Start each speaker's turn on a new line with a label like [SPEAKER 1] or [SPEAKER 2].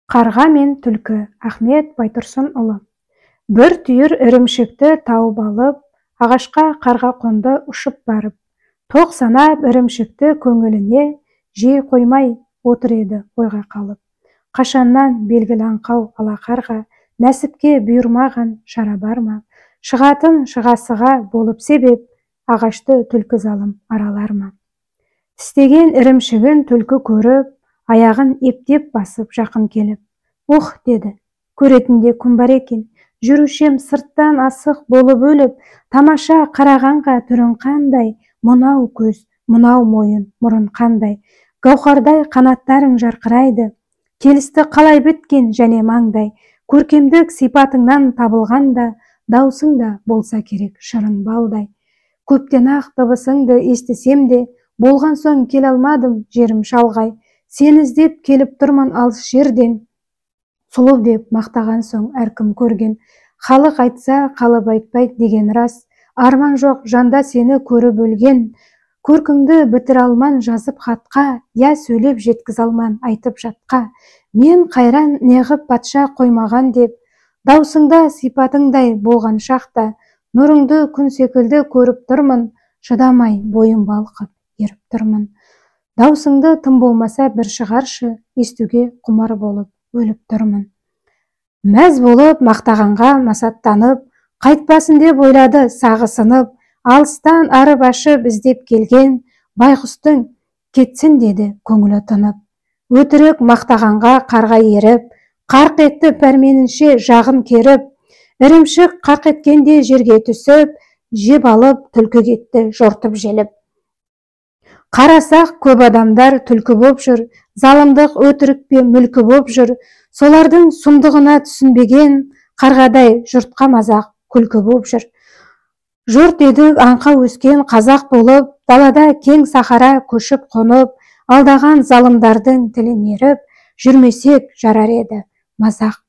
[SPEAKER 1] Қарға мен түлкі. Ахмет Байтұрсынұлы. Бір түйір ірімшікті тауып алып, ағашқа қарға қонды ұшып барып. Тоқ санап ірімшікті көңіліне жей қоймай отыр еді ойға қалып. Қашаннан белгілі аңқау ала қарға, нәсіпке бұйырмаған шара бар ма? Шығатын шығасыға болып себеп, ағашты түлкі залым аралар ма? Тістеген ірімшігін түлкі көріп, аяғын ептеп басып жақын келіп, "Ух, – деді, – көретін де күн бар екен, жүруші ем сырттан асық болып өліп, тамаша қарағанға түрің қандай, мынау көз, мынау мойын, мұрын қандай, гауһардай қанаттарың жарқырайды, келісті қалай біткен және маңдай, көркемдік сипатыңнан табылған да, даусың да болса керек шырын балдай. Көптен-ақ дыбысыңды естісем де, болған соң келе алмадым, жерім шалғай. Сені іздеп келіп тұрмын алыс жерден, сұлу деп мақтаған соң әркім көрген. Халық айтса, қалып айтпайды деген рас. Арман жоқ жанда сені көріп өлген. Көркіңді бітіре алман жазып хатқа, я сөйлеп жеткізе алман айтып жатқа. Мен қайран, неғып патша қоймаған деп, даусыңда сипатыңдай болған шақта, нұрыңды күн секілді көріп тұрмын, шыдамай бойым балқып еріп тұрмын. Даусыңды тым болмаса бір шығаршы, естуге құмар болып өліп тұрмын." Мәз болып мақтағанға масаттанып, қайтпасын деп ойлады сағы сынып, алыстан арып ашып іздеп келген байғұстың кетсін деді көңілі тынып. Өтірік мақтағанға қарға еріп, қарқ етті пәрменінше жағын керіп, ірімшік қарқ еткенде жерге түсіп, жеп алып түлкі кетті жортып желіп. Қарасақ, көп адамдар түлкі боп жүр, залымдық өтірік пе мүлкі боп жүр, солардың сұмдығына түсінбеген қарғадай жұртқа мазақ, күлкі боп жүр. Жұрт едік аңқау өскен қазақ болып, далада кең сахара көшіп қонып, алдаған залымдардың тілін еріп, жүрмесек жарар еді мазақ.